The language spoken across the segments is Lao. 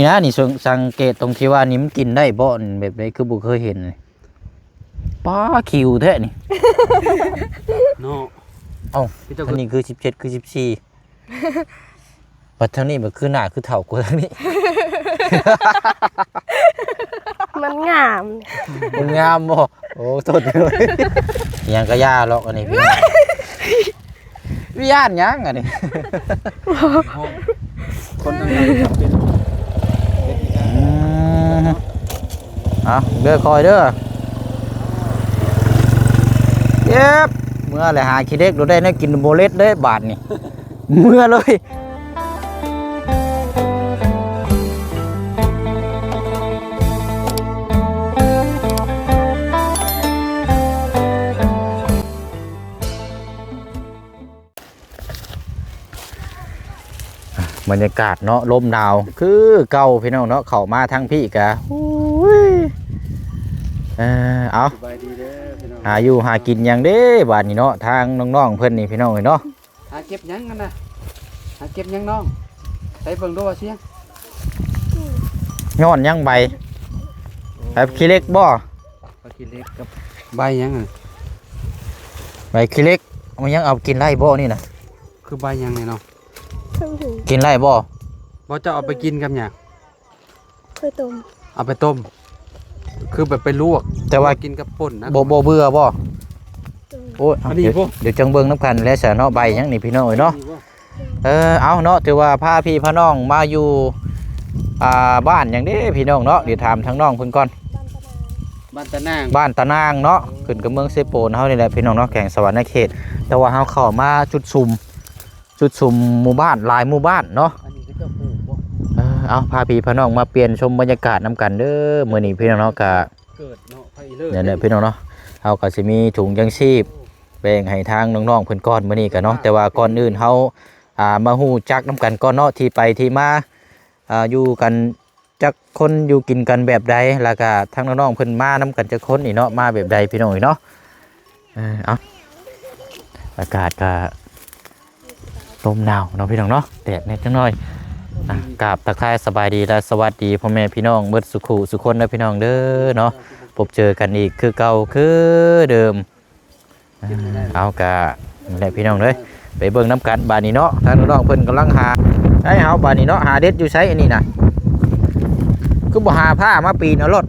ນີ້ນະ ນີ້ສັງ ສັງເກດຕົງທີ່ວ່ານີ້ມັນກິນໄດ້ບໍ່ ແບບໃດຄືບໍ່ເຄີຍເຫັນນີ້ ປ້າ ຄິວແທ້ນີ້ ເນາະ ເອົ້າ ມີແຕ່ ອັນນີ້ຄືສິບເຈັດ ຄືສິບສີ່ ບັດທາງນີ້ມັນຄືໜ້າຄືເຖົ້າກວ່າທາງນີ້ ມັນງາມ ມັນງາມບໍ່? ໂອ້ ໂທດເດີ ຫຍັງກະຢ່າຫຼອກອັນນີ້ພີ່ນ້ອງ ວິຍານຫຍັງອັນນີ້ ຄົນທາງໃດກໍເປັນ ອືມ ເອົາເດີ ຄອຍເດີ ເຈັບ ເມື່ອແຫຼະ ຫາຂີ້ເຫຼັກ ໂດໄດ້ແນວກິນບໍ່ເລັດເດ້ບາດນີ້ ເມື່ອເລີຍ ບັນຍາກາດເນາະ ລົມໜາວຄືເກົ່າພີ່ນ້ອງເນາະ ເຂົ້າມາທາງພີ້ກະ ໂອ້ຍ ເອີ ເອົາ ສະບາຍດີເດີພີ່ນ້ອງ ຫາຢູ່ຫາກິນຫຍັງເດ້ບາດນີ້ເນາະ ທາງນ້ອງໆເພິ່ນນີ້ພີ່ນ້ອງເອີຍເນາະ ຫາເກັບຫຍັງຫັ້ນນະ ຫາເກັບຫຍັງນ້ອງ ໃສ່ເບິ່ງດູວ່າຊຽງ ຍ້ອນຫຍັງໃບ ໃບຂີ້ເຫຼັກບໍ່? ໃບຂີ້ເຫຼັກກັບໃບຫຍັງຫັ້ນ ໃບຂີ້ເຫຼັກ ມັນຍັງເອົາກິນໄດ້ບໍ່ນີ້ນະ? ຄືໃບຫຍັງນີ້ເນາະ? ກິນໄດ້ບໍ່? ບໍ່ ເຈົ້າເອົາໄປກິນກັບຫຍັງ? ເອົາໄປຕົ້ມ ເອົາໄປຕົ້ມ ຄືແບບໄປລວກ ແຕ່ວ່າ ກິນກັບປົ່ນນະ ບໍ່ ບໍ່ເບື່ອບໍ່? ໂດຍ ໂອ້ຍ ອັນນີ້ ດຽວ ບໍ່ ດຽວຈັ່ງເບິ່ງນຳກັນແຫຼະຊະເນາະ ໃບຫຍັງນີ້ພີ່ນ້ອງເອີຍເນາະ ອັນນີ້ບໍ່? ເອີ ເອົາເນາະ ຖືວ່າພາພີ່ພານ້ອງມາຢູ່ ອ່າ ບ້ານຫຍັງເດ້ພີ່ນ້ອງເນາະ ດຽວຖາມທາງນ້ອງເພິ່ນກ່ອນ ບ້ານຕານາງ ບ້ານຕານາງ ບ້ານຕານາງເນາະ ຂຶ້ນກັບເມືອງເຊໂປນເຮົານີ້ແຫຼະພີ່ນ້ອງເນາະ ແຂວງສະຫວັນນະເຂດ ແຕ່ວ່າເຮົາເຂົ້າມາຈຸດຊຸມ ຈຸດຊຸມໝູ່ບ້ານ ຫຼາຍໝູ່ບ້ານເນາະ ອັນນີ້ເຂົາເຈົ້າປູກບໍ່? ເອີ ເອົາ ພາພີ່ພານ້ອງມາປ່ຽນຊົມບັນຍາກາດນຳກັນເດີ ມື້ນີ້ພີ່ນ້ອງເນາະ ກະ ເກີດເນາະ ໄພເລີດ ນັ້ນແຫຼະພີ່ນ້ອງເນາະ ເຮົາກໍຊິມີຖົງຢາງຊີບ ແບ່ງໃຫ້ທາງນ້ອງໆເພິ່ນກ່ອນມື້ນີ້ກະເນາະ ແຕ່ວ່າກ່ອນອື່ນເຮົາ ອ່າ ມາຮູ້ຈັກນຳກັນກ່ອນເນາະ ທີ່ໄປທີ່ມາ ອ່າ ຢູ່ກັນຈັກຄົນ ຢູ່ກິນກັນແບບໃດ ແລ້ວກະທາງນ້ອງໆເພິ່ນມານຳກັນຈັກຄົນນີ້ເນາະ ມາແບບໃດພີ່ນ້ອງເອີຍເນາະ ເອີ ເອົາ ອາກາດກະລົມໜາວເນາະພີ່ນ້ອງເນາະ ແດດແດ່ຈັກໜ້ອຍ ອ່າ ກາບທັກທາຍສະບາຍດີ ແລະ ສະຫວັດດີພໍ່ແມ່ພີ່ນ້ອງເບິດສູ່ຄູ່ສູ່ຄົນເດີພີ່ນ້ອງເດີເນາະ ພົບເຈີກັນອີກຄືເກົ່າຄືເດີມ ເອົາ ກະນັ້ນແຫຼະພີ່ນ້ອງເອີຍ ໄປເບິ່ງນຳກັນບາດນີ້ເນາະ ທາງນ້ອງໆເພິ່ນກຳລັງຫາ ໄດ້ເຮົາບາດນີ້ເນາະ ຫາເດັດຢູ່ໃສອັນນີ້ນະ ຄືບໍ່ຫາຜ້າມາປີນເອົາໂລດ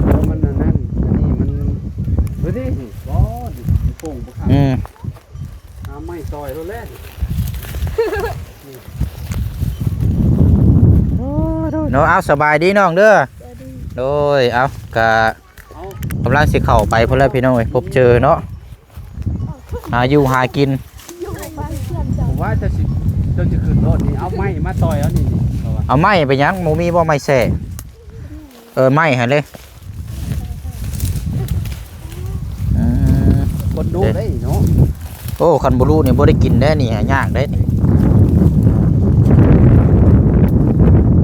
ເພາະມັນອັນນັ້ນ ອັນນີ້ມັນ ເບິ່ງດິ ບໍ່ ໂປ່ງບໍ່ຄັກ ອືມ ຫາໄມ້ຊ່ອຍໂລດແຫຼະ ເນາະ ເອົາ ສະບາຍດີນ້ອງເດີ ສະບາຍດີ ໂດຍ ເອົາ ກະ ເອົາ ກຳລັງຊິເຂົ້າໄປພຸ້ນແຫຼະພີ່ນ້ອງເອີຍ ພົບເຈີເນາະ ຫາຢູ່ຫາກິນ ຢູ່ໄປເພື່ອນເຈົ້າ ວ່າຈະຊິ ເຈົ້າຈະຂຶ້ນລົດນີ້ ເອົາໄມ້ມາຕ່ອຍເອົານີ້ ເອົາໄມ້ໄປຫຍັງ ບໍ່ມີບໍ່ໄມ້ແສ້ ເອີ ໄມ້ຫັ້ນເດ້ ອືມ ຄົນດຸເດ້ເນາະ ໂອ້ ຄັນບໍ່ດຸນີ້ບໍ່ໄດ້ກິນເດ້ນີ້ ຫາຍາກເດ້ນີ້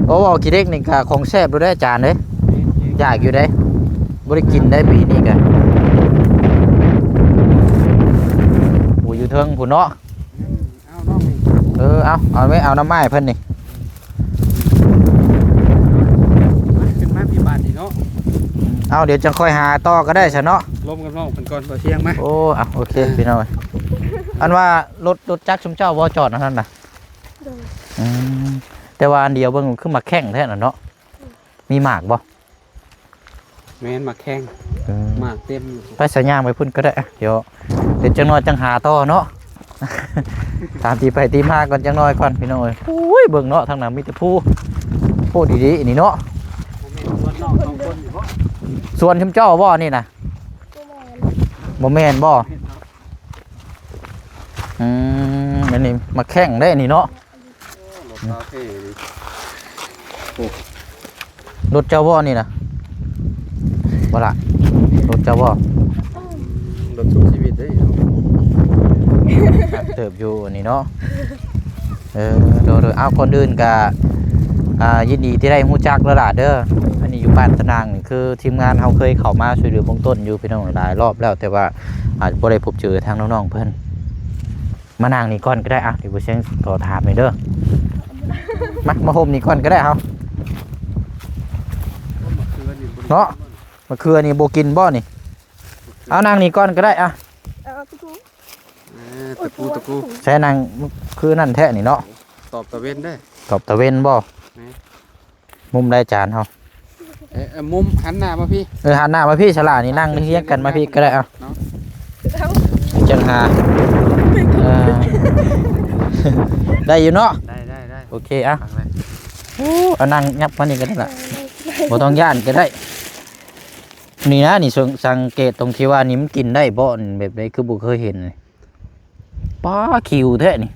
ໂອ້ ເວົ້າຂີ້ເຫຼັກນີ້ກະຂອງແຊບຢູ່ເດ້ອາຈານເດ້ ຢາກຢູ່ເດ້ ບໍ່ໄດ້ກິນໄດ້ປີນີ້ກະ ໂອ້ ຢູ່ເທິງພຸ້ນເນາະ ເອີ ເອົາ ເອົາໄວ້ ເອົານຳໄມ້ເພິ່ນນີ້ ຂຶ້ນມາພີ່ບາດນີ້ເນາະ ເອົາ ດຽວຈັ່ງຄ່ອຍຫາຕໍ່ກໍໄດ້ຊະເນາະ ລົມກັບນ້ອງເພິ່ນກ່ອນ ບໍ່ສຽງມາ ໂອ້ ເອົາ ໂອເຄ ອ່າ ພີ່ນ້ອງ ອັນວ່າລົດ ລົດຈັກຊຸມເຈົ້າບໍ່ຈອດອັນນັ້ນນະ ໂດຍ ອືມ ແຕ່ວ່າອັນດຽວເບິ່ງຄືໝາກແຂ້ງແທ້ນະເນາະ ມີໝາກບໍ່? ແມ່ນ ໝາກແຂ້ງ ເອີ ໝາກເຕັມຢູ່ ໄປສາຍຍ່າງໄປພຸ້ນກໍໄດ້ ດຽວ ດຽວຈັກໜ້ອຍຈັ່ງຫາຕໍ່ເນາະ ຕາມທີ່ໄປທີ່ມາກ່ອນຈັກໜ້ອຍກ່ອນພີ່ນ້ອງເອີຍ ໂອ້ຍ ເບິ່ງເນາະ ທາງນັ້ນມີແຕ່ພູ ໂພດດີໆນີ້ເນາະ ບໍ່ແມ່ນສວນນ້ອງສອງຄົນຢູ່ບໍ່? ສວນຊຸມເຈົ້າບໍ່ນີ້ນະ? ບໍ່ແມ່ນ ບໍ່ແມ່ນບໍ່? ອືມ ອັນນີ້ໝາກແຂ້ງເດ້ນີ້ເນາະ ລົດລາວເທ່ເດ ໂອ້ ລົດເຈົ້າບໍ່ນີ້ນະ? ບໍ່ລະ ລົດເຈົ້າບໍ່? ລົດສູ້ຊີວິດເດ້ ໜັກເຕີບຢູ່ອັນນີ້ເນາະ ເອີ ໂດຍໆ ເອົາ ກ່ອນອື່ນກະ ອ່າ ຍິນດີທີ່ໄດ້ຮູ້ຈັກແລ້ວລະເດີ ອັນນີ້ຢູ່ບ້ານຕະນາງ ຄືທີມງານເຮົາເຄີຍເຂົ້າມາຊ່ວຍເຫຼືອເບື້ອງຕົ້ນຢູ່ ພີ່ນ້ອງ ຫຼາຍລອບແລ້ວ ແຕ່ວ່າອາດບໍ່ໄດ້ພົບເຈີທາງນ້ອງໆເພິ່ນ ມານັ່ງນີ້ກ່ອນກໍໄດ້ ອ່ະ ດຽວບໍ່ຊຽງຂໍຖາມແດ່ເດີ. ມາ ມາໂຮມນີ້ກ່ອນກໍໄດ້ເຮົາ ເນາະ. ມະເຂືອນີ້ບໍ່ກິນບໍ່ນີ້? ເອົານັ່ງນີ້ກ່ອນກໍໄດ້ອະ. ເອົາຕະປູ ເອີ ຕະປູ ຕະປູ ໃສ່ນັ່ງຄືນັ້ນແທ້ນີ້ເນາະ. ຕອບຕາເວັນເດ້. ຕອບຕາເວັນບໍ່? ແມ່ນ. ມຸມໃດຈານເຮົາ? ເອີ ມຸມ ຫັນໜ້າມາພີ້. ເອີ ຫັນໜ້າມາພີ້ສະຫຼານີ້ ນັ່ງຮຽງກັນມາພີ້ກໍໄດ້. ເອົາ ເອົາ ຈັ່ງຫາ ເອີ ໄດ້ຢູ່ເນາະ. ໄດ້ ໄດ້ ໄດ້. ໂອເຄ ເອົາ ໂອ້ ເອົານັ່ງຫຍັບມານີ້ກໍໄດ້ລະ ບໍ່ຕ້ອງຢ້ານກໍໄດ້. ນີ້ນະ ນີ້ສັງ ສັງເກດຕົງທີ່ວ່ານີ້ມັນກິນໄດ້ບໍ່? ແບບໃດຄືບໍ່ເຄີຍເຫັນ? ປ້າ ຂິວແທ້ນີ້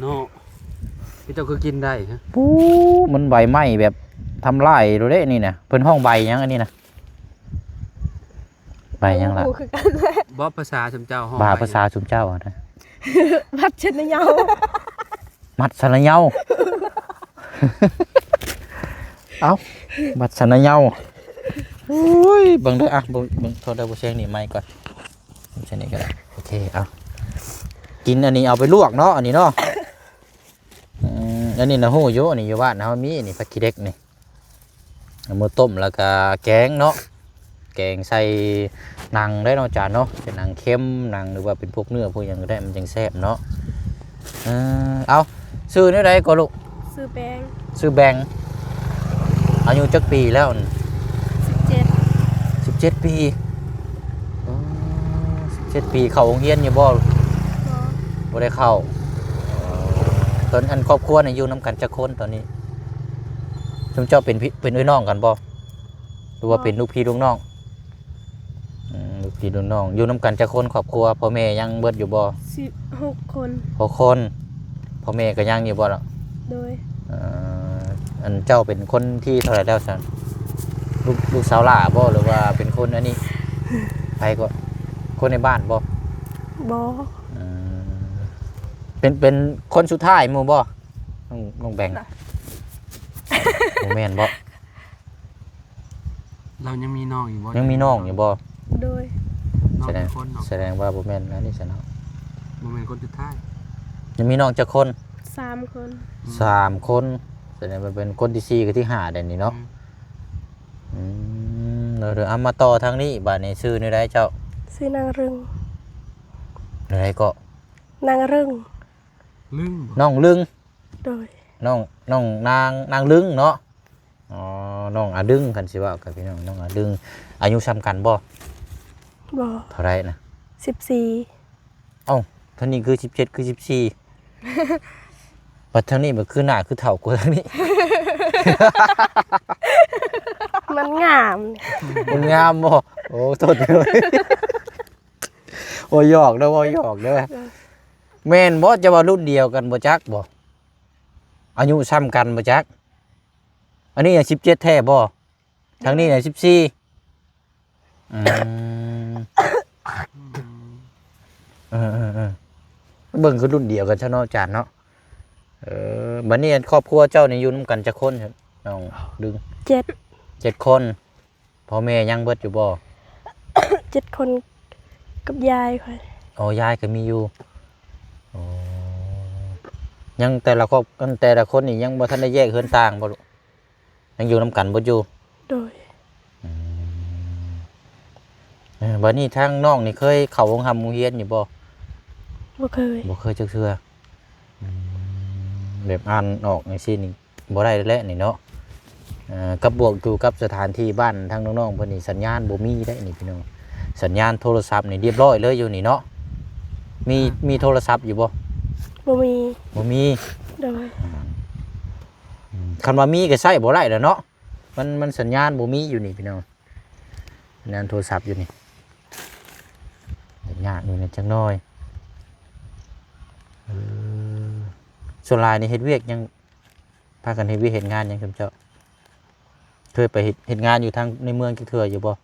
ເນາະ. ເຈົ້າຄືກິນໄດ້ຮະ? ປູ້ ມັນໃບໄມ້ແບບທຳລາຍໂລດເດ້ນີ້ນະ. ເພິ່ນຮ້ອງໃບຫຍັງອັນນີ້ນະ? ໃບຫຍັງລະ? ບໍ່ຮູ້ຄືກັນແຫຼະ. ບໍ່ ພາສາຊຸມເຈົ້າຮ້ອງ ວ່າ ໃບ ພາສາຊຸມເຈົ້ານະ? ບັດຊະນະເຍົາ. ມັດຊະນະເຍົາ. ເອົ້າ ມັດຊະນະເຍົາ. ໂອ້ຍ ເບິ່ງເດີ ອ່ະ ເບິ່ງ ເບິ່ງ ໂທດເດີ ບໍ່ແຊງນີ້ໄມກ່ອນ. ໃສ່ນີ້ກໍໄດ້. ໂອເຄ ເອົາ ກິນອັນນີ້ເອົາໄປລວກເນາະ ອັນນີ້ເນາະ. ອືມ ອັນນີ້ນະຮູ້ຢູ່ ອັນນີ້ຢູ່ບ້ານເຮົາມີ ນີ້ ຜັກຂີ້ເດັກນີ້ ເອົາມາຕົ້ມ ແລ້ວກະແກງເນາະ. ແກງໃສ່ໜັງໄດ້ເນາະ ຈານເນາະ. ເປັນໜັງເຄັມ ໜັງ ຫຼືວ່າເປັນພວກເນື້ອພວກຫຍັງກໍໄດ້ ມັນຈັ່ງແຊບເນາະ. ເອີ ເອົາ ຊື່ແນວໃດກໍລູກ? ຊື່ແບງ. ຊື່ແບງ. ອາຍຸຈັກປີແລ້ວ? ສິບເຈັດ. ສິບເຈັດປີ. ອໍ ສິບເຈັດປີ. ເຂົ້າໂຮງຮຽນຢູ່ບໍ່? ບໍ່. ບໍ່ໄດ້ເຂົ້າ. ຕອນ ອັນ ຄອບຄົວນີ້ຢູ່ນຳກັນຈັກຄົນຕອນນີ້? ຊຸມເຈົ້າເປັນພີ່ ເປັນເອື້ອຍນ້ອງກັນບໍ່? ຫຼືວ່າ ບໍ່ ເປັນລູກພີ່ລູກນ້ອງ? ອືມ ລູກພີ່ລູກນ້ອງ. ຢູ່ນຳກັນຈັກຄົນຄອບຄົວ? ພໍ່ແມ່ຍັງເບິດຢູ່ບໍ່? ສິບຫົກຄົນ. ຫົກຄົນ. ພໍ່ແມ່ກໍຍັງຢູ່ບໍ່ລະ? ໂດຍ. ເອີ ອັນເຈົ້າເປັນຄົນທີເທົ່າໃດແລ້ວຊັ້ນ? ລູກ ລູກສາວຫຼ້າບໍ່ ຫຼືວ່າເປັນຄົນອັນນີ້? ໃຜກໍ ຄົນໃນບ້ານບໍ່? ບໍ່. ອືມ ເປັນ ເປັນຄົນສຸດທ້າຍໝູ່ບໍ່ ນ້ອງ ນ້ອງແບງ? ບໍ່ແມ່ນບໍ່? ລາວຍັງມີນ້ອງອີກບໍ່? ຍັງມີນ້ອງຢູ່ບໍ່? ໂດຍ. ນ້ອງ ສະແດງ ຈັກຄົນນ້ອງ? ສະແດງວ່າບໍ່ແມ່ນອັນນີ້ຊັ້ນເນາະ. ບໍ່ແມ່ນຄົນສຸດທ້າຍ. ຍັງມີນ້ອງຈັກຄົນ? ສາມຄົນ. ອືມ ສາມຄົນ. ສະແດງວ່າເປັນຄົນທີສີ່ກັບທີຫ້າແລ້ວນີ້ເນາະ. ອືມ ອືມ ເດີ ເດີ ເອົາ ມາຕໍ່ທາງນີ້ ບາດນີ້ຊື່ແນວໃດເຈົ້າ? ຊື່ນາງເລິງ. ແນວໃດເກາະ? ນາງເລິງ. ເລິງບໍ່? ນ້ອງເລິງ. ໂດຍ. ນ້ອງ ນ້ອງນາງ ນາງເລິງເນາະ. ອໍ ນ້ອງອາດຶງ ຄັນຊິເວົ້າກັບພີ່ນ້ອງ ນ້ອງອາດຶງ. ອາຍຸສ່ຳກັນບໍ່? ບໍ່. ເທົ່າໃດນະ? ສິບສີ່. ເອົ້າ ທາງນີ້ຄືສິບເຈັດ ຄືສິບສີ່ ບັດທາງນີ້ບັດຄືໜ້າຄືເຖົ້າກວ່າທາງນີ້. ມັນງາມ. ມັນງາມບໍ່? ໂອ້ ໂທດເດີ. ເວົ້າຫຍອກເດີ ເວົ້າຫຍອກເດີ. ເອີ ແມ່ນບໍ່? ຈະວ່າລຸ້ນດຽວກັນບໍ່ຈັກບໍ່? ອາຍຸສ່ຳກັນບໍ່ຈັກ? ອັນນີ້ສິບເຈັດແທ້ບໍ່? ທາງນີ້ນະສິບສີ່. ອືມ ເອີໆໆ ເບິ່ງຄືລຸ້ນດຽວກັນຊະເນາະ ອາຈານເນາະ. ເອີ ບັດນີ້ອັນຄອບຄົວເຈົ້ານີ້ຢູ່ນຳກັນຈັກຄົນ ນ້ອງດຶງ? ເຈັດ. ເຈັດຄົນ. ພໍ່ແມ່ຍັງເບິດຢູ່ບໍ່? ເຈັດຄົນກັບຍາຍຂ້ອຍ. ອໍ ຍາຍກໍມີຢູ່. ອໍ ຍັງແຕ່ລະຄອບ ອັນແຕ່ລະຄົນນີ້ຍັງບໍ່ທັນໄດ້ແຍກເຮືອນຕ່າງບໍ່? ຍັງຢູ່ນຳກັນເບິດຢູ່? ໂດຍ. ອືມ ເອີ ບັດນີ້ທາງນ້ອງນີ້ເຄີຍເຂົ້າໂຮງຮ່ຳໂຮງຮຽນຢູ່ບໍ່? ບໍ່ເຄີຍ. ບໍ່ເຄີຍຈັກເທື່ອ. ອືມ ແບບອ່ານອອກຈັ່ງຊີ້ນີ້ບໍ່ໄດ້ແລ້ວນີ້ເນາະ. ເອີ ກັບບວກຢູ່ກັບສະຖານທີ່ບ້ານທາງນ້ອງໆເພິ່ນນີ້ ສັນຍານບໍ່ມີເດ້ນີ້ພີ່ນ້ອງ. ສັນຍານໂທລະສັບນີ້ລຽບຮ້ອຍເລີຍຢູ່ນີ້ເນາະ. ມີ ອ່າ ມີໂທລະສັບຢູ່ບໍ່? ບໍ່ມີ. ບໍ່ມີ. ໂດຍ. ອືມ ອືມ ຄັນວ່າມີກໍໃຊ້ບໍ່ໄດ້ແລ້ວເນາະ. ມັນ ມັນສັນຍານບໍ່ມີຢູ່ນີ້ພີ່ນ້ອງ. ສັນຍານໂທລະສັບຢູ່ນີ້ ຍາກຢູ່ນີ້ຈັກໜ້ອຍ. ເອີ ສ່ວນຫຼາຍນີ້ເຮັດວຽກຫຍັງ? ພາກັນເຮັດວຽກເຮັດງານຫຍັງ ຊຸມເຈົ້າ? ເຄີຍໄປເຮັດ ເຮັດງານຢູ່ທາງໃນເມືອງຈັກເທື່ອຢູ່ບໍ່?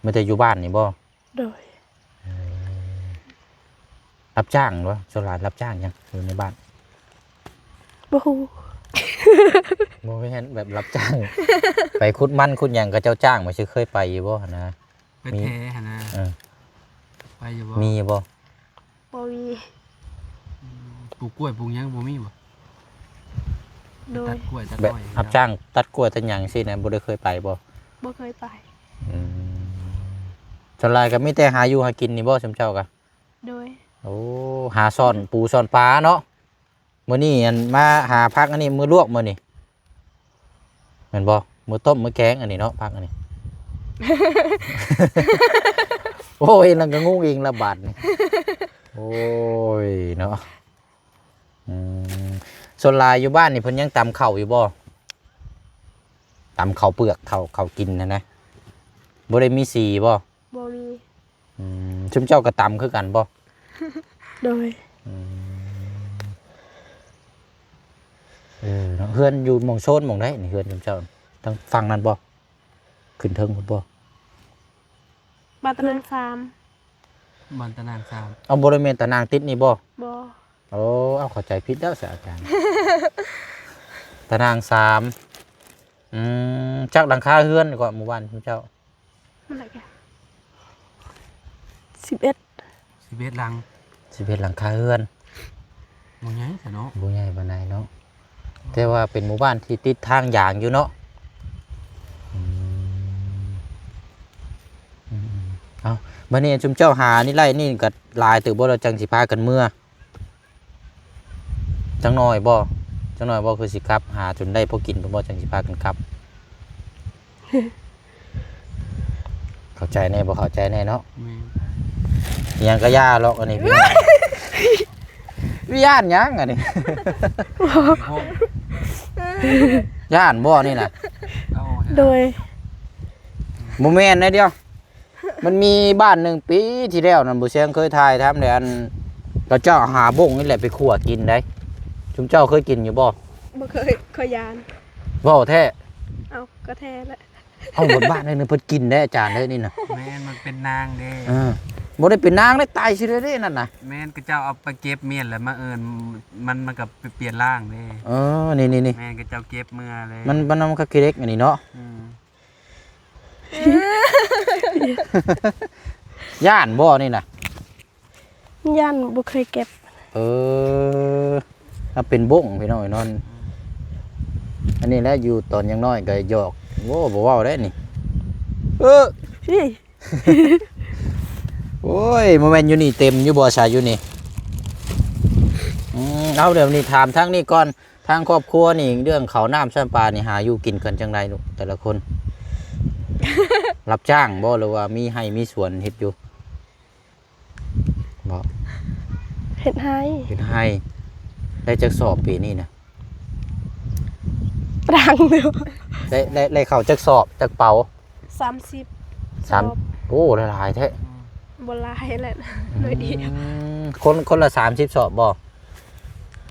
ມີແຕ່ຢູ່ບ້ານນີ້ບໍ່? ໂດຍ. ເອີ ຮັບຈ້າງບໍ່? ສ່ວນຫຼາຍຮັບຈ້າງຫຍັງຢູ່ໃນບ້ານ? ບໍ່ຮູ້. ບໍ່ແມ່ນແບບຮັບຈ້າງ ໄປຂຸດມັນຂຸດຫຍັງເຂົາເຈົ້າຈ້າງ ບໍ່ ຊິເຄີຍໄປຢູ່ບໍ່ຫັ້ນນະ? ໄປ ມີ ແຖຫັ້ນນະ. ເອີ ໄປຢູ່ບໍ່? ມີຢູ່ບໍ່? ບໍ່ມີ. ອືມ ປູກກ້ວຍປູກຫຍັງບໍ່ມີບໍ່? ໂດຍ ຕັດກ້ວຍຕັດ ແບບ ອ້ອຍ ຮັບຈ້າງຕັດກ້ວຍຕັດຫຍັງຊີ້ນະ ບໍ່ໄດ້ເຄີຍໄປບໍ່? ບໍ່ເຄີຍໄປ. ອືມ ສ່ວນຫຼາຍກໍມີແຕ່ຫາຢູ່ຫາກິນນີ້ບໍ່ ຊຸມເຈົ້າກະ? ໂດຍ. ໂອ້ ຫາຊ່ອນປູຊ່ອນປາເນາະ. ມື້ນີ້ ອັນ ມາຫາຜັກ ອັນນີ້ມື້ລວກມື້ນີ້ ແມ່ນບໍ່? ມື້ຕົ້ມມື້ແກງ ອັນນີ້ເນາະ ຜັກອັນນີ້. ໂອ້ຍ ນັ້ນກໍງຸ້ງອີງລະບາດນີ້. ໂອ້ຍເນາະ. ອືມ ສ່ວນຫຼາຍຢູ່ບ້ານນີ້ເພິ່ນຍັງຕຳເຂົ້າຢູ່ບໍ່? ຕຳເຂົ້າເປືອກ ເຂົ້າ ເຂົ້າກິນຫັ້ນນະ ບໍ່ໄດ້ມີສີບໍ່? ບໍ່ມີ. ອືມ ຊຸມເຈົ້າກໍຕຳຄືກັນບໍ່? ໂດຍ. ອືມ ເອີເນາະ ເຮືອນຢູ່ໝ່ອງໂຊນໝ່ອງໃດນີ້ ເຮືອນຊຸມເຈົ້າ? ທາງຝັ່ງນັ້ນບໍ່? ຂຶ້ນເທິງພຸ້ນບໍ່? ບ້ານຕະນາງສາມ. ບ້ານຕະນາງສາມ. ເອົາ ບໍ່ໄດ້ແມ່ນຕະນາງຕິດນີ້ບໍ່? ບໍ່. ໂອ້ ເອົາ ເຂົ້າໃຈຜິດແລ້ວສະອາຈານ. ຕະນາງສາມ. ອືມ ຈັກຫຼັງຄາເຮືອນເກາະໝູ່ບ້ານເຈົ້າ? ມັນຫຼາຍແກ່ ສິບເອັດ. ສິບເອັດຫຼັງ. ສິບເອັດຫຼັງຄາເຮືອນ. ບໍ່ໃຫຍ່ຊະເນາະ. ບໍ່ໃຫຍ່ປານໃດເນາະ ແຕ່ວ່າເປັນໝູ່ບ້ານທີ່ຕິດທາງຢາງຢູ່ເນາະ. ອືມ ອືມໆ ເອົ້າ ບັດນີ້ຊຸມເຈົ້າຫານີ້ໄລ່ນີ້ກໍຫຼາຍເຕີບບໍ່ ແລ້ວຈັ່ງຊິພາກັນເມືອ? ຈັກໜ້ອຍບໍ່? ຈັກໜ້ອຍບໍ່? ຄືຊິກັບຫາຈົນໄດ້ພໍກິນພຸ້ນບໍ່ ຈັ່ງຊິພາກັນກັບ? ເຂົ້າໃຈແດ່ບໍ່ເຂົ້າໃຈແດ່ເນາະ. ແມ່ນ. ອີ່ຫຍັງກໍຢ່າຫຼອກອັນນີ້ພີ່ນ້ອງ. ວິຍານຫຍັງອັນນີ້? ຢ້ານບໍ່ນີ້ນະ? ໂດຍ. ບໍ່ແມ່ນແນວດຽວ ມັນມີບ້ານໜຶ່ງ ປີທີ່ແລ້ວນັ້ນ ບໍ່ແຊງເຄີຍຖ່າຍທຳແຫຼະ ອັນ ເຂົາເຈົ້າຫາບົ້ງນີ້ແຫຼະໄປຂົ້ວກິນໄດ໋. ຊຸມເຈົ້າເຄີຍກິນຢູ່ບໍ່? ບໍ່ເຄີຍ ຂ້ອຍຢ້ານ. ເວົ້າແທ້? ເອົ້າ ກໍແທ້ແຫຼະ. ເອົ້າ ບ້ານນີ້ເພິ່ນກິນໄດ໋ອາຈານເດ້ນີ້ນະ. ແມ່ນ ມັນເປັນນາງເດ້. ເອີ ບໍ່ໄດ້ເປັນນາງເດ້ ຕາຍຊິເດ້ນັ້ນນະ. ແມ່ນ ເຂົາເຈົ້າເອົາໄປເກັບມ້ຽນແລ້ວມາເອີ້ນ ມັນ ມັນກໍໄປປ່ຽນຮ່າງເດ້. ເອີ ນີ້ໆໆ ແມ່ນ ເຂົາເຈົ້າເກັບເມືອເລີຍ. ມັນ ມັນ ມັນກໍຂີ້ເຫຼັກອັນນີ້ເນາະ. ອືມ. ຢ້ານບໍ່ນີ້ນະ? ຢ້ານ ບໍ່ເຄີຍເກັບ. ເອີ ເອົາເປັນບົ້ງພີ່ນ້ອງເອີຍເນາະ. ອັນນີ້ແຫຼະ ຢູ່ຕອນຍັງນ້ອຍກໍຫຍອກ ໂອ້ ບໍ່ເວົ້າໄດ້ນີ້. ເອີ ໂອ້ຍ ບໍ່ແມ່ນຢູ່ນີ້ເຕັມຢູ່ບໍ່ຊະ ຢູ່ນີ້? ອືມ ເອົາ ດຽວນີ້ຖາມທາງນີ້ກ່ອນ ທາງຄອບຄົວນີ້ ເລື່ອງເຂົ້ານ້ຳຊ້ຳປານີ້ ຫາຢູ່ກິນກັນຈັ່ງໃດລູກ ແຕ່ລະຄົນ? ຮັບຈ້າງບໍ່ ຫຼືວ່າມີໄຮ່ມີສວນເຮັດຢູ່? ບໍ່ ເຮັດໄຮ່. ເຮັດໄຮ່. ໄດ້ຈັກສອບປີນີ້ນະ? ຕາງເດີ. ໄດ້ ໄດ້ ໄດ້ເຂົ້າຈັກສອບ ຈັກເປົາ? ສາມສິບ ສາມ ສອບ. ໂອ້ ຫຼາຍໆແທ້. ອືມ ບໍ່ຫຼາຍແຫຼະ ໜ້ອຍດຽວ. ອືມ ຄົນ ຄົນລະສາມສິບສອບບໍ່?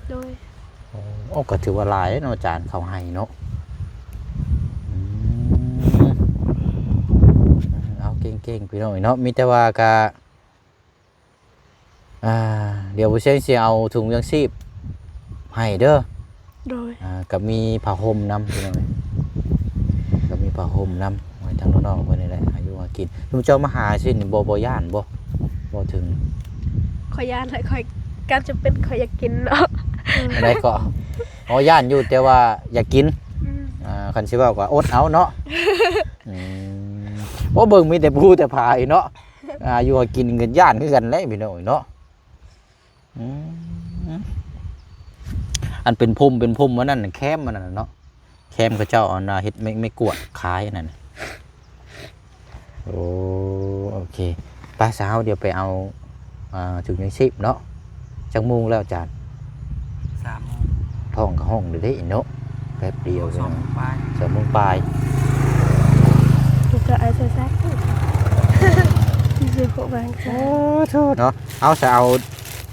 ໂດຍ. ໂອ້ ກໍຖືວ່າຫຼາຍເນາະ ອາຈານເຂົ້າໄຮ່ເນາະ. ອືມ ເອົາ ເກັ່ງໆ ພີ່ນ້ອງເນາະ. ມີແຕ່ວ່າກະ ອ່າ ດຽວບໍ່ເຊງຊິເອົາຖົງຢາງຊີບໃຫ້ເດີ. ໂດຍ. ອ່າ ກໍມີຜ້າຫົ່ມນຳ ພີ່ນ້ອງເອີຍ ກໍມີຜ້າຫົ່ມນຳ ໄວ້ທາງນ້ອງໆເພິ່ນນີ້ແຫຼະ ຫາຢູ່ຫາກິນ. ຊຸມເຈົ້າມາຫາຊີ້ນນີ້ ບໍ່ ບໍ່ຢ້ານບໍ່? ບໍ່ເຖິງ ຂ້ອຍຢ້ານແຫຼະ ຂ້ອຍ ການຈຳເປັນ ຂ້ອຍຢາກກິນເນາະ. ອັນໃດກໍ ອໍ ຢ້ານຢູ່ ແຕ່ວ່າຢາກກິນ. ອືມ. ອ່າ ຄັນຊິເວົ້າກໍອົດເອົາເນາະ. ອືມ. ໂອ້ ເບິ່ງມີແຕ່ພູແຕ່ຜາອີກເນາະ. ອ່າ ຢູ່ຫາກິນກໍຢ້ານຄືກັນແຫຼະ ພີ່ນ້ອງເອີຍເນາະ. ອືມ ອັນເປັນພົມ ເປັນພົມອັນນັ້ນ ແຄມອັນນັ້ນເນາະ ແຄມເຂົາເຈົ້າອັນນ່າເຮັດໄມ້ ໄມ້ກວາດຂາຍອັນນັ້ນ. ໂອ້ ໂອເຄ ໄປຊະ ເຮົາດຽວໄປເອົາ ອ່າ ຖົງຍັງຊີບເນາະ. ຈັກໂມງແລ້ວອາຈານ? ສາມໂມງ. ທ້ອງກໍຮ້ອງເດ້ເນາະ ແປັບດຽວ. ສອງໂມງປາຍ. ສອງໂມງປາຍ. ກໍອາດຈະແຊກ ຊິໂຄບາງ. ໂອ້ ໂທ້ເນາະ. ເອົາຊະ ເອົາ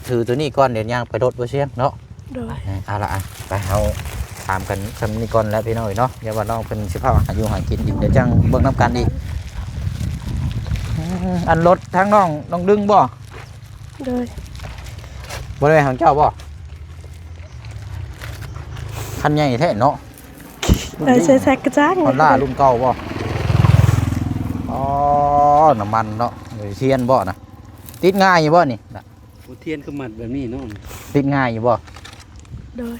ຖືໂຕນີ້ກ່ອນ ດຽວຍ່າງໄປລົດບໍ່ຊຽງເນາະ. ໂດຍ. ເອີ ເອົາລະ ອ່ະ ໄປ ເຮົາຖາມກັນຊ່ຳນີ້ກ່ອນແຫຼະພີ່ນ້ອງເອີຍເນາະ. ຢ່າວ່ານ້ອງເພິ່ນຊິພາຫາຢູ່ຫາກິນອີກ ດຽວຈັ່ງເບິ່ງນຳກັນອີກ. ເອີ ອັນລົດທາງນ້ອງ ນ້ອງດຶງບໍ່? ໂດຍ. ບໍ່ໄດ້ຂອງເຈົ້າບໍ່? ຄັນໃຫຍ່ແທ້ເນາະ. ເອີ ໃສ່ແຊກກະຈັງ. ຮອນດ້າລຸ້ນເກົ່າບໍ່? ອໍ ນ້ຳມັນເນາະ. ເອີ ຊຽນບໍ່ນະ? ຕິດງ່າຍຢູ່ບໍ່ນີ້ນະ? ໂອ້ ທຽນຄືມັດແບບນີ້ເນາະ ຕິດງ່າຍຢູ່ບໍ່? ໂດຍ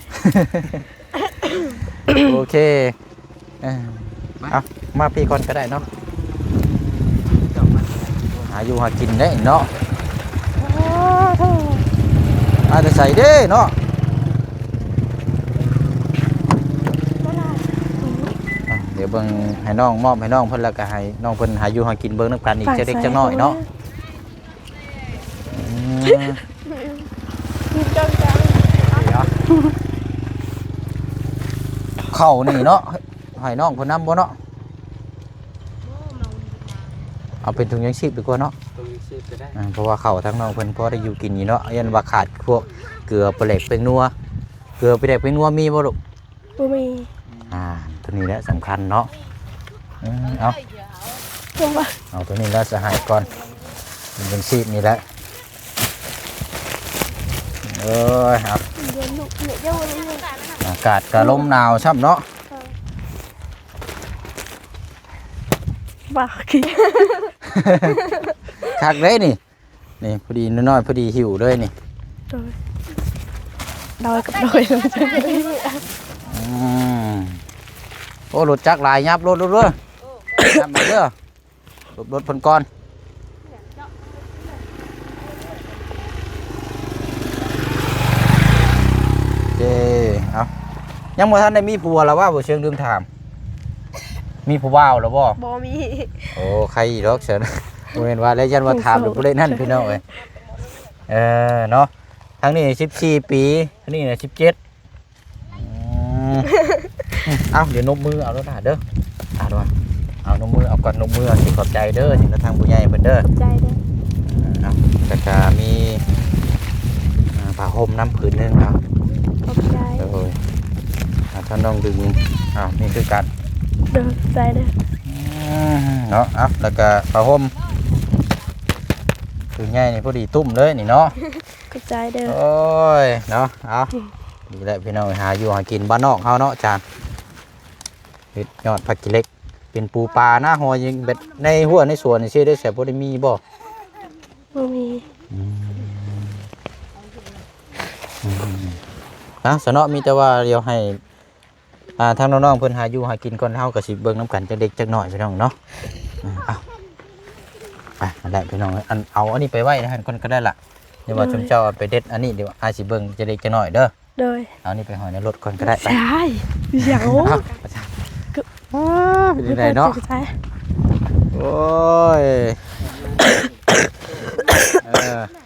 ໂອເຄ ເອີ ມາ ເອົາ ມາພີ້ກ່ອນກໍໄດ້ເນາະ ຫາຢູ່ຫາກິນໄດ້ເນາະ ມາແຕ່ໃສເດ້ເນາະ ອ່ະ ດຽວເບິ່ງໃຫ້ນ້ອງ ມອບໃຫ້ນ້ອງເພິ່ນ ແລ້ວກໍໃຫ້ນ້ອງເພິ່ນຫາຢູ່ຫາກິນເບິ່ງນຳກັນອີກຈັກເລັກຈັກນ້ອຍເນາະ. ອືມ ເຂົ້ານີ້ເນາະ ໃຫ້ນ້ອງເພິ່ນນຳບໍ່ເນາະ? ເອົາເປັນຖົງຍັງຊີບດີກວ່າເນາະ ຖົງຍັງຊີບກໍໄດ້ ອ່າ ເພາະວ່າເຂົ້າທາງນ້ອງເພິ່ນພໍໄດ້ຢູ່ກິນຢູ່ເນາະ ຢ້ານວ່າຂາດພວກເກືອ ປາແດກ ແປ້ງນົວ ເກືອ ປາແດກ ແປ້ງນົວມີບໍ່ລູກ? ບໍ່ມີ ອ່າ ຕົວນີ້ແຫຼະສຳຄັນເນາະ ເອີ ເອົາ ເອົາຕົວນີ້ແຫຼະສະຫາຍກ່ອນ ເປັນຈັ່ງຊີ້ນີ້ແຫຼະ ເອີຍ ເອົາ ອາກາດກະລົມໜາວຊ້ຳເນາະ ບ້າ ຄັກເດ້ນີ້. ນີ້ພໍດີນ້ອຍໆ ພໍດີຫິ້ວເລີຍນີ້ ໂດຍ ດອຍກັບດອຍ ອືມ ໂອ້ ລົດຈັກຫຼາຍ ຫຍັບລົດ ລົດເດີ ຫຍັບມາເດີ ຫຼົບລົດເພິ່ນກ່ອນ ເອີ ເອົາ ຍັງບໍ່ທັນໄດ້ມີຜົວລະວ່າ ບໍ່ເຊີງລືມຖາມ ມີຜູ້ບ່າວລະບໍ່? ບໍ່ມີ ໂອ້ ໃຄອີກດອກຊັ້ນ ບໍ່ແມ່ນວ່າແລ້ວ ຢ້ານວ່າຖາມແລ້ວບໍ່ໄດ້ນັ້ນ ພີ່ນ້ອງເອີຍ ເອີ ເນາະ ທາງນີ້ສິບສີ່ປີ ທາງນີ້ນະສິບເຈັດ ອືມ ເອົາ ດຽວນົບມືເອົາໂລດນະເດີ ເອົາ ເອົານົບມືເອົາກ່ອນ ນົບມືເອົາ ຊິຂອບໃຈເດີ ຊິນະທາງຜູ້ໃຫຍ່ເພິ່ນເດີ ຂອບໃຈເດີ ເອົາ ແລ້ວກະມີ ອ່າ ຜ້າຫົ່ມນຳຜືນໜຶ່ງ ເອົາ ຂອບໃຈ ໂດຍ ອ່າ ທ່ານນ້ອງດຶງ ເອົາ ນີ້ຄືກັນ ໂດຍ ຂອບໃຈເດີ ອືມ ເນາະ ເອົາ ແລ້ວກະຜ້າຫົ່ມ ຜືນໃຫຍ່ນີ້ພໍດີຕຸ້ມເລີຍນີ້ເນາະ ຂອບໃຈເດີ ໂອ້ຍ ເນາະ ເອົາ ອືມ ນີ້ແຫຼະພີ່ນ້ອງ ຫາຢູ່ຫາກິນບ້ານນອກເຮົາເນາະ ຈານ ເຮັດຍອດຜັກຂີ້ເຫຼັກ ເປັນປູປານະ ຫອຍແບບໃນຮົ້ວໃນສວນຈັ່ງຊີ້ເດ້ ແຊບບໍ່ໄດ້ມີບໍ່? ບໍ່ມີ ອືມ ອືມ ນະ ສະເນາະ ມີແຕ່ວ່າດຽວໃຫ້ ອ່າ ທາງນ້ອງໆເພິ່ນຫາຢູ່ຫາກິນກ່ອນ ເຮົາກໍຊິເບິ່ງນຳກັນຈັກເລັກຈັກນ້ອຍ ພີ່ນ້ອງເນາະ ອືມ ເອົາ ໄປ ນັ້ນແຫຼະພີ່ນ້ອງ ອັນ ເອົາອັນນີ້ໄປໄວ້ໃນຫັ້ນກ່ອນກໍໄດ້ລະ ດຽວວ່າ ໂດຍ ຊຸມເຈົ້າເອົາໄປເດັດອັນນີ້ ດຽວອ້າຍຊິເບິ່ງຈັກເລັກຈັກນ້ອຍເດີ ໂດຍ ເອົານີ້ໄປຫ້ອຍໃນລົດກ່ອນກໍໄດ້ ໄປ ຫຍັງ ເອົາ ເປັນຈັ່ງໃດເນາະ ໂອ້ຍ ເອີ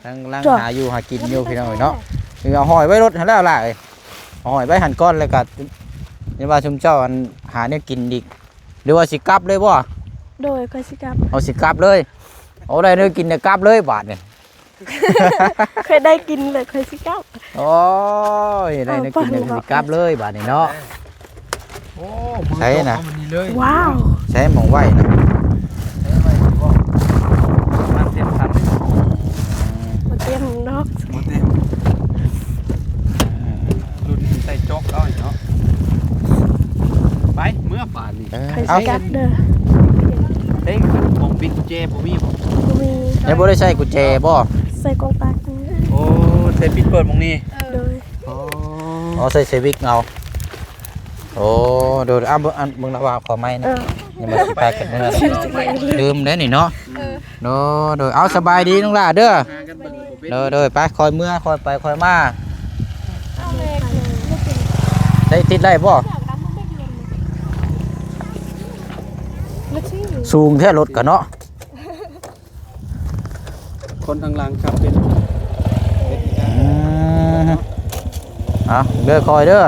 ທາງຫຼັງຫາຢູ່ຫາກິນຢູ່ ພີ່ນ້ອງເອີຍເນາະ ເອົາຫ້ອຍໄວ້ລົດຫັ້ນແລ້ວຫຼ້າເອີຍ ຫ້ອຍໄວ້ຫັ້ນກ່ອນ ແລ້ວກໍ ດຽວວ່າຊຸມເຈົ້າ ອັນ ຫາແນວກິນອີກ ຫຼືວ່າຊິກັບເລີຍບໍ່? ໂດຍ ຂ້ອຍຊິກັບ ເອົາ ຊິກັບເລີຍ ໂອ້ ໄດ້ແນວກິນແລ້ວກັບເລີຍບາດນີ້ ຂ້ອຍໄດ້ກິນແລ້ວຂ້ອຍຊິກັບ ໂອ້ຍ ໄດ້ແນວກິນແລ້ວຊິກັບເລີຍບາດນີ້ເນາະ ໂອ້ ໃສນະ ມື້ຈົບເອົາມື້ນີ້ເລີຍ ວ້າວ ໃສໝ່ອງໄວ້ນະ ໃສໄວ້ຢູ່ບໍ່? ມັນເຕັມຄັນ ອືມ ບໍ່ເຕັມດອກ ບໍ່ເຕັມ ລຸ້ນໃສ່ຈອກເອົາເນາະ ໄປ ເມືອບາດນີ້ ເອີ ໃຜຊິກັບເດີ ເອີ ເບິ່ງ ຂອງປິດກຸນແຈບໍ່ມີບໍ່? ບໍ່ມີ ຍັງບໍ່ໄດ້ໃສ່ກຸນແຈບໍ່? ໃສ່ກອງຕັກ ໂອ້ ໃສ່ປິດເປີດໝ່ອງນີ້ ໂດຍ ອໍ ອໍ ໃສ່ສະວິກເອົາ ໂອ້ ໂດຍ ເອົາ ເບິ່ງ ອັນ ເບິ່ງລະວ່າຂໍໄມ້ນະ ເອີ ຍັງບໍ່ຊິພາກັນເມືອ ລືມໄດ້ນີ້ເນາະ ເອີ ໂດຍ ໂດຍ ເອົາ ສະບາຍດີນ້ອງຫຼ້າເດີ ໂດຍ ໂດຍ ໄປ ຄ່ອຍເມືອ ຄ່ອຍໄປ ຄ່ອຍມາ ໃຊ້ຕິດໄດ້ບໍ່? ສູງແທ້ລົດກະເນາະ ຄົນທາງຫຼັງຂັບເປັນ ອືມ ເອົາເດີ ຄ່ອຍເດີ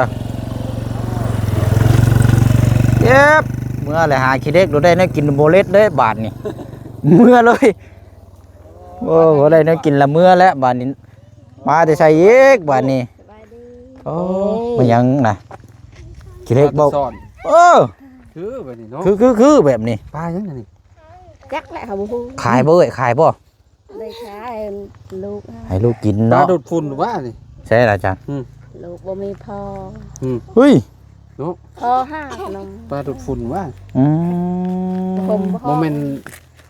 ເຈັບ ເມືອແລ້ວ ຫາຂີ້ເຫຼັກ ບໍ່ໄດ້ແນວກິນ ບໍ່ເລັດເລີຍບາດນີ້ ເມືອເລີຍ ໂອ້ ບໍ່ໄດ້ແນວກິນລະເມືອແລ້ວບາດນີ້ ມາແຕ່ໃສອີກບາດນີ້ ສະບາຍດີ ໂອ້ ໂອ້ ແມ່ນຫຍັງນະ ຂີ້ເຫຼັກບໍ່ ເອີ ຄືແບບນີ້ເນາະ ຄື ຄື ຄືແບບນີ້ ປາຫຍັງອັນນີ້ ຈັກແຫຼະ ເຮົາບໍ່ຮູ້ ຂາຍບໍ່ເອີຍ ຂາຍບໍ່? ໄດ້ຂາຍ ລູກ ໃຫ້ລູກກິນເນາະ ປາດູດຝຸ່ນວ່ານີ້ ໃຊ່ລະອາຈານ ອືມ ລູກບໍ່ມີພໍ່ ອືມ ເຮີ້ຍ ເນາະ ພໍ່ຫາຂະໜົມ ປາດູດຝຸ່ນວ່າ ອືມ ບໍ່ແມ່ນ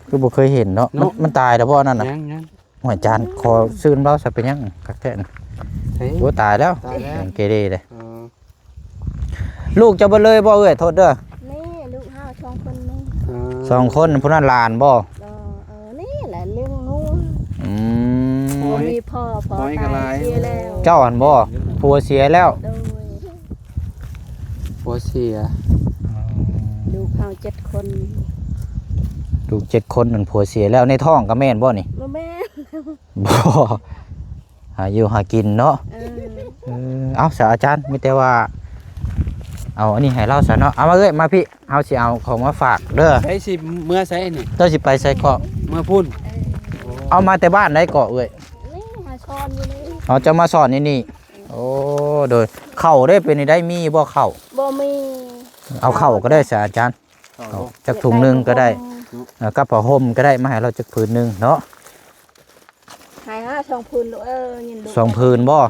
ຄືບໍ່ເຄີຍເຫັນເນາະ ເນາະ ມັນ ມັນຕາຍແລ້ວບໍ່ອັນນັ້ນນະ ຍັງ ຍັງ ອາຈານ ຂໍຊື້ນຳລາວຊະ ເປັນຫຍັງຄັກແທ້ນະ? ເຮີ້ຍ ໂອ້ ຕາຍແລ້ວ ຕາຍແລ້ວ ເກເຣເດ້. ເອີ ລູກເຈົ້າເບິດເລີຍບໍ່ເອື້ອຍ? ໂທດເດີ ນີ້ລູກເຮົາສອງຄົນນີ້ ເອີ ສອງຄົນ ຜູ້ນັ້ນຫຼານບໍ່? ເອີ ເອີ ນີ້ແຫຼະລ້ຽງງົວ ອືມ ບໍ່ມີພໍ່ ພໍ່ຕາຍເສຍແລ້ວ. ເຈົ້າຫັ້ນບໍ່? ຜົວເສຍແລ້ວ ໂດຍ ຜົວເສຍ ລູກເຮົາເຈັດຄົນ ລູກເຈັດຄົນນັ້ນຜົວເສຍແລ້ວ. ໃນທ້ອງກໍແມ່ນບໍ່ນີ້? ບໍ່ແມ່ນ ບໍ່ ຫາຢູ່ຫາກິນເນາະ ເອີ ເອີ ເອົາຊະອາຈານ ມີແຕ່ວ່າ ເອົາອັນນີ້ໃຫ້ລາວຊະເນາະ. ເອົາມາເອື້ອຍ ມາພີ້ ເຮົາຊິເອົາຂອງມາຝາກເດີ. ໃສຊິເມືອໃສນີ້? ເຈົ້າຊິໄປໃສເກາະ? ເມືອພຸ້ນ ເອີ ເອົາມາແຕ່ບ້ານໃດເກາະເອື້ອຍ? ນີ້ມາສອນຢູ່ນີ້ ເອົາ ເຈົ້າມາສອນຢູ່ນີ້. ໂອ້ ໂດຍ ເຂົ້າເດ້ ເປັນໃດ ມີບໍ່ເຂົ້າ? ບໍ່ມີ ເອົາເຂົ້າກໍໄດ້ຊະອາຈານ ເຂົ້າ ເອົາຈັກຖົງໜຶ່ງກໍໄດ້ ເອີ ກັບຜ້າຫົ່ມກໍໄດ້ ມາໃຫ້ລາວຈັກຜືນໜຶ່ງເນາະ. ໃຫ້ຫາສອງຜືນລູກເອີຍ ຍິນລູກ ສອງຜືນບໍ່?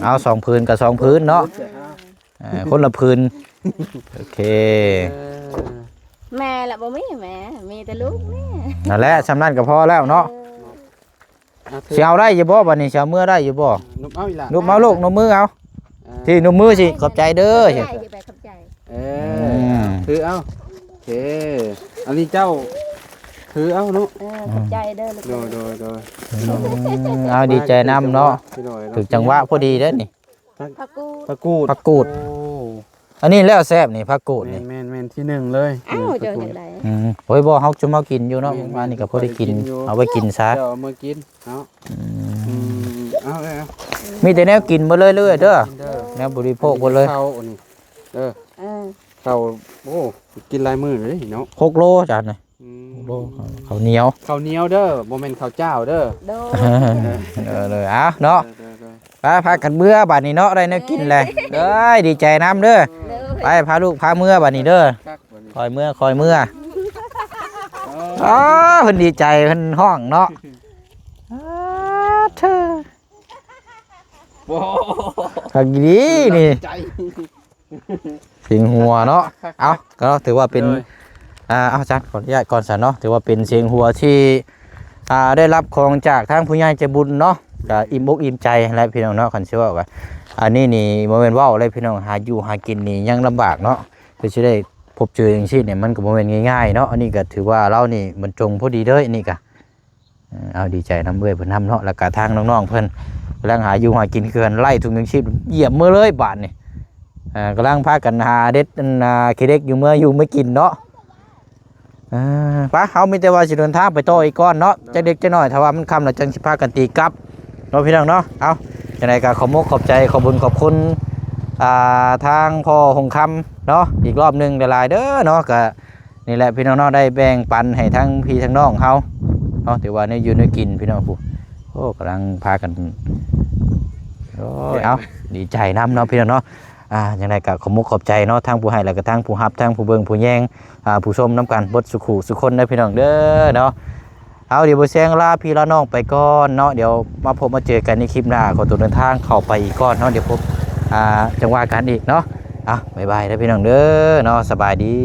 ເອົາສອງຜືນກໍສອງຜືນເນາະ ເອີ ເອີ ຄົນລະຜືນ ໂອເຄ ເອີ ແມ່ລະບໍ່ມີ ແມ່ ມີແຕ່ລູກນີ້ ນັ້ນແຫຼະ ສ່ຳນັ້ນກໍພໍແລ້ວເນາະ ເອີ ອ່ະ ຊິເອົາໄດ້ຢູ່ບໍ່ບັດນີ້? ຊິເອົາເມືອໄດ້ຢູ່ບໍ່? ນຸບເອົາອີກລະ ນຸບເອົາລູກ ນຸບມືເອົາ ເອີ ທີ່ນຸບມືຊິ ຂອບໃຈເດີ ໄດ້ ຊິໄປຂອບໃຈ ເອີ ອືມ ຖືເອົາ ໂອເຄ ອັນນີ້ເຈົ້າຖືເອົາເນາະ ເອີ ຂອບໃຈເດີລູກ ໂດຍ ໂດຍ ໂດຍ ອືມ ເອົາ ດີໃຈນຳເນາະ ຖືກຈັງຫວະພໍດີເດ້ນີ້ ຜັກ ຜັກກູດ ຜັກກູດ ໂອ້ ອັນນີ້ແລ້ວແຊບນີ້ ຜັກກູດນີ້ ແມ່ນໆໆ ທີໜຶ່ງເລີຍ ອ້າວ ເຈົ້າຈັ່ງໃດ ອືມ ໂອ້ຍ ບໍ່ ເຮົາຈຸມເຮົາກິນຢູ່ເນາະ ແມ່ນໆ ອັນນີ້ກໍພໍໄດ້ກິນ ເອົາໄວ້ກິນຊະ ເຈົ້າເອົາມາກິນເນາະ ອືມ ອືມ ເອົາເອົາ ມີແຕ່ແນວກິນໝົດເລີຍເດີ້ ກິນເດີ ແນວບໍລິໂພກໝົດເລີຍ ເຂົ້າອັນນີ້ເດີ ເອີ ເຂົ້າ ໂອ້ ກິນຫຼາຍມື້ເລີຍເນາະ ຫົກໂລຈານນີ້ ອືມ ໂອ້ ເຂົ້າໜຽວ ເຂົ້າໜຽວເດີ ບໍ່ແມ່ນເຂົ້າຈ້າວເດີ ໂດຍ ເອີ ເອີ ເອີ ເອົາເນາະ ໂດຍ ໂດຍ ໂດຍ ໄປ ພາກັນເມືອບາດນີ້ເນາະ ໄດ້ແນວກິນແລ້ວ ເອີຍ ດີໃຈນຳເດີ ໂດຍ ໄປ ພາລູກພາເມືອບາດນີ້ເດີ ຄັກບາດນີ້ ຄ່ອຍເມືອ ຄ່ອຍເມືອ ເອີ ອ້າ ເພິ່ນດີໃຈ ເພິ່ນຮ້ອງເນາະ ອ້າ ເທີ ໂອ້ ຄັກອີ່ຫຼີນີ້ ໃຈ ສຽງຫົວເນາະ ເອົາ ກໍຖືວ່າເປັນ ໂດຍ ອ່າ ເອົາ ອາຈານ ຂໍອະນຸຍາດກ່ອນຊັ້ນເນາະ ຖືວ່າເປັນສຽງຫົວທີ່ ອ່າ ໄດ້ຮັບຂອງຈາກທາງຜູ້ໃຫຍ່ໃຈບຸນເນາະ ກໍອີ່ມອົກອີ່ມໃຈແຫຼະພີ່ນ້ອງເນາະ ຄັນຊິເວົ້າກໍ ອັນນີ້ນີ້ບໍ່ແມ່ນເວົ້າເລີຍພີ່ນ້ອງ ຫາຢູ່ຫາກິນນີ້ຍັງລຳບາກເນາະ ເພື່ອຊິໄດ້ພົບເຈີຈັ່ງຊີ້ນີ້ ມັນກໍບໍ່ແມ່ນງ່າຍໆເນາະ ອັນນີ້ກໍຖືວ່າລາວນີ້ບັນຈົງພໍດີເດີ ອັນນີ້ກໍ ເອີ ເອົາ ດີໃຈນຳເອື້ອຍເພິ່ນນຳເນາະ ແລ້ວກະທາງນ້ອງໆເພິ່ນກຳລັງຫາຢູ່ຫາກິນ ເຂື່ອນໄລ່ຖົງຍັງຊີບ ຢຽບເມືອເລີຍບາດນີ້ ເອີ ກຳລັງພາກັນຫາເດັດ ອັນ ອ່າ ຂີ້ເຫຼັກຢູ່ເມືອຢູ່ເມືອກິນເນາະ ເອີ ໄປ ເຮົາມີແຕ່ວ່າຊິເດີນທາງໄປຕໍ່ອີກກ່ອນເນາະ ຈັກເລັກຈັກນ້ອຍ ຖ້າວ່າມັນຄ່ຳແລ້ວຈັ່ງຊິພາກັນຕີກັບເນາະ ພີ່ນ້ອງເນາະ ເອົາ ຈັ່ງໃດກໍຂອບມົກຂອບໃຈ ຂອບບຸນຂອບຄຸນ ອ່າ ທາງພໍ່ຫົງຄຳເນາະ ອີກລອບໜຶ່ງຫຼາຍໆເດີເນາະ ກະ ນີ້ແຫຼະພີ່ນ້ອງເນາະ ໄດ້ແບ່ງປັນໃຫ້ທັງພີ່ທັງນ້ອງເຮົາເນາະ ຖືວ່າແນວຢູ່ແນວກິນພີ່ນ້ອງ ຜູ້ ໂອ້ ກຳລັງພາກັນ ໂອ້ຍ ເອົາ ດີໃຈນຳເນາະພີ່ນ້ອງເນາະ ອ່າ ຈັ່ງໃດກໍຂອບມຸກຂອບໃຈເນາະ ທັງຜູ້ໃຫ້ ແລ້ວກໍທັງຜູ້ຮັບ ທັງຜູ້ເບິ່ງຜູ້ແຍງ ອ່າ ຜູ້ຊົມນຳກັນເບິດສູ່ຄູ່ສູ່ຄົນເດີພີ່ນ້ອງເດີເນາະ ເອົາ ດຽວບໍ່ແຊງລາພີ່ລານ້ອງໄປກ່ອນເນາະ ດຽວມາພົບມາເຈີກັນໃນຄລິບໜ້າ ຂໍຕົວເດີນທາງເຂົ້າໄປອີກກ່ອນເນາະ ດຽວພົບ ອ່າ ຈັ່ງວ່າກັນອີກເນາະ ເອົາ ບາຍບາຍເດີພີ່ນ້ອງເດີເນາະ ສະບາຍດີ.